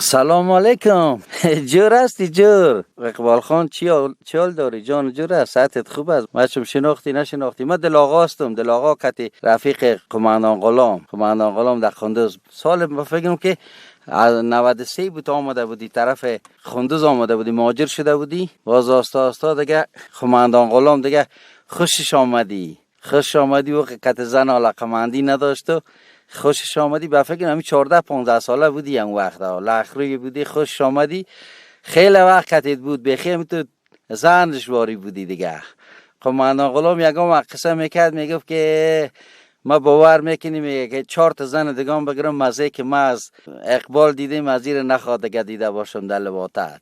سلام علیکم. جور هستی جور؟ اقبال خان چی حال داری جان؟ جور است؟ صحتت خوب است؟ ما چم شناختی نشناختی؟ ما دل آقا هستم، دل آقا کتی رفیق قماندان غلام، قماندان غلام در قندوز. سال ما فکرم که از 93 بود آمده بودی طرف قندوز، آمده بودی، مهاجر شده بودی. باز آستا آستا دیگه قماندان غلام دیگه خوشش آمدی، خوش آمدی و کت زن علاقمندی نداشت و خوشش آمدی. به فکر همین 14 15 ساله بودی اون وقت، لخروی بودی، خوشش آمدی. خیلی وقت کتیت بود بخی تو زنش واری بودی دیگه. قماندان غلام یگام وقت قصه میکرد، میگفت که ما باور میکنیم که 4 تا زن دیگه هم بگیرم، مزه که ما از اقبال دیدیم از زیر نخواد دیگه دیده باشم در لباتت.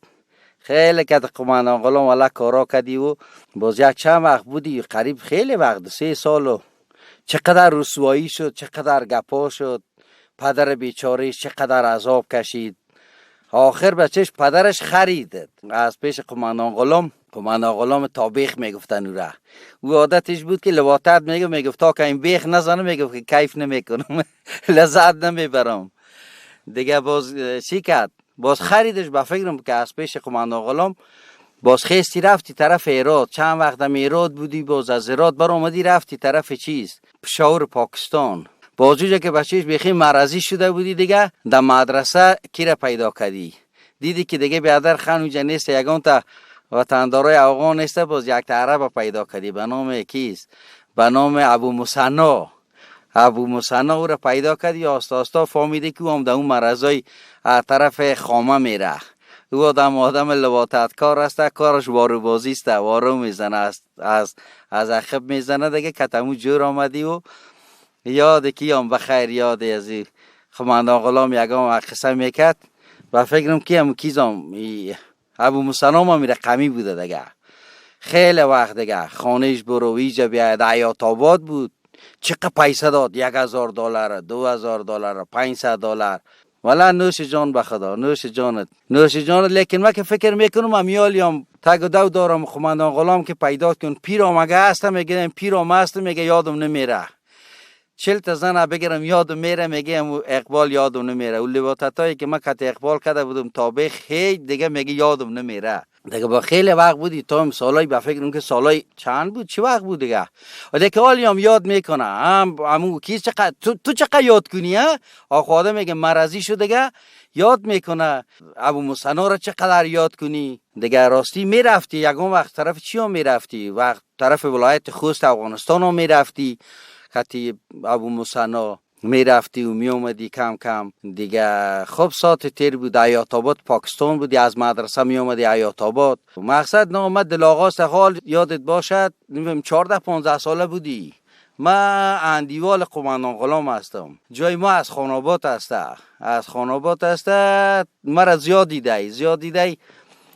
خیلی کت قماندان غلام والا کارا کردی و باز یک چند وقت بودی، قریب خیلی وقت، 3 سال و چقدر رسوایی شد، چقدر گپا شد، پدر بیچارهش چقدر عذاب کشید. آخر بچهش پدرش خرید از پیش قماندان غلام. قماندان غلام تابیخ میگفتن او را. او عادتش بود که لواطت میگفت، میگفت تا که این بیخ نزنه میگفت که کیف نمیکنم، لذت نمیبرم دیگه. باز چی کرد؟ باز خریدش به فکرم که از پیش قماندان غلام. باز خیستی رفتی طرف ایراد، چند وقت هم ایراد بودی، باز از ایراد بر آمدی رفتی طرف چیز پشاور پاکستان. باز اونجا که بچهش بیخی مرضی شده بودی دیگه، در مدرسه کی را پیدا کردی؟ دیدی که دیگه بیادر خان اونجا نیست، یگان تا وطندارای افغان نیست. باز یک تا عرب پیدا کردی به نام کیست؟ به نام ابو مثنا. ابو مثنا او را پیدا کردی، آستا آستا فهمیدی که او هم در اون مرضای از طرف خامه میره. او آدم لواطتکار است، کارش وارو بازی است، وارو میزنه، از عقب میزنه دیگه. کتمو جور آمدی و یاد کیام بخیر، یاد از این قماندان غلام یگام قصه میکرد و فکرم که هم کیزام ابو مثنا ما میره قمی بوده دیگه. خیلی وقت دیگه خانهش برو ایجا بیاید، حیات آباد بود، چقدر پیسه داد، 1000 دلار، 2000 دلار، 500 دلار. والا نوش جان به خدا، نوش جانت، نوش جانت. لیکن من که فکر میکنم امیالیام تگ و دو دارم قماندان غلام که پیدا کن پیرام اگه هستم، میگه پیرام هستم، میگه یادم نمیره. 40 تا زن بگیرم یادم میره، میگه اقبال یادم نمیره. اون لباطتایی که من کت اقبال کرده بودم تابع خیلی دیگه میگه یادم نمیره دیگه. با خیلی وقت بودی تا هم سالای به فکرم که سالای چند بود، چه وقت بود دیگه. دیگه حالی هم یاد میکنه هم همون کی چقدر تو چقدر یاد کنی ها؟ آخه آدم میگه مرضی شد دیگه یاد میکنه. ابو مثنا را چقدر یاد کنی دیگه. راستی میرفتی یگان وقت طرف چی هم میرفتی؟ وقت طرف ولایت خوست افغانستان هم میرفتی، خطی ابو مثنا میرفتی و میومدی کم کم دیگه. خب ساعت تیر بود، حیات آباد پاکستان بودی، از مدرسه میومدی حیات آباد. مقصد نه دل آغاز حال یادت باشد نمیدونم 14 15 ساله بودی. ما اندیوال قماندان غلام هستم، جای ما از خاناباد هسته، از خاناباد هسته. مرا زیاد دیده، زیاد دیده.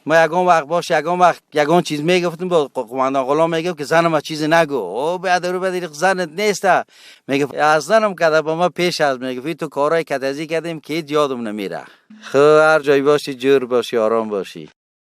ما یگان وقت باش یگان وقت یگان چیز میگفتیم با قماندان غلام، میگفت که زنم چیزی نگو، او بعد رو بدی زنت نیست. میگفت از زنم کده با ما پیش از، میگفت تو کارهای کدزی کردیم که هیچ یادم نمیره. خب هر جای باشی جور باشی، آرام باشی.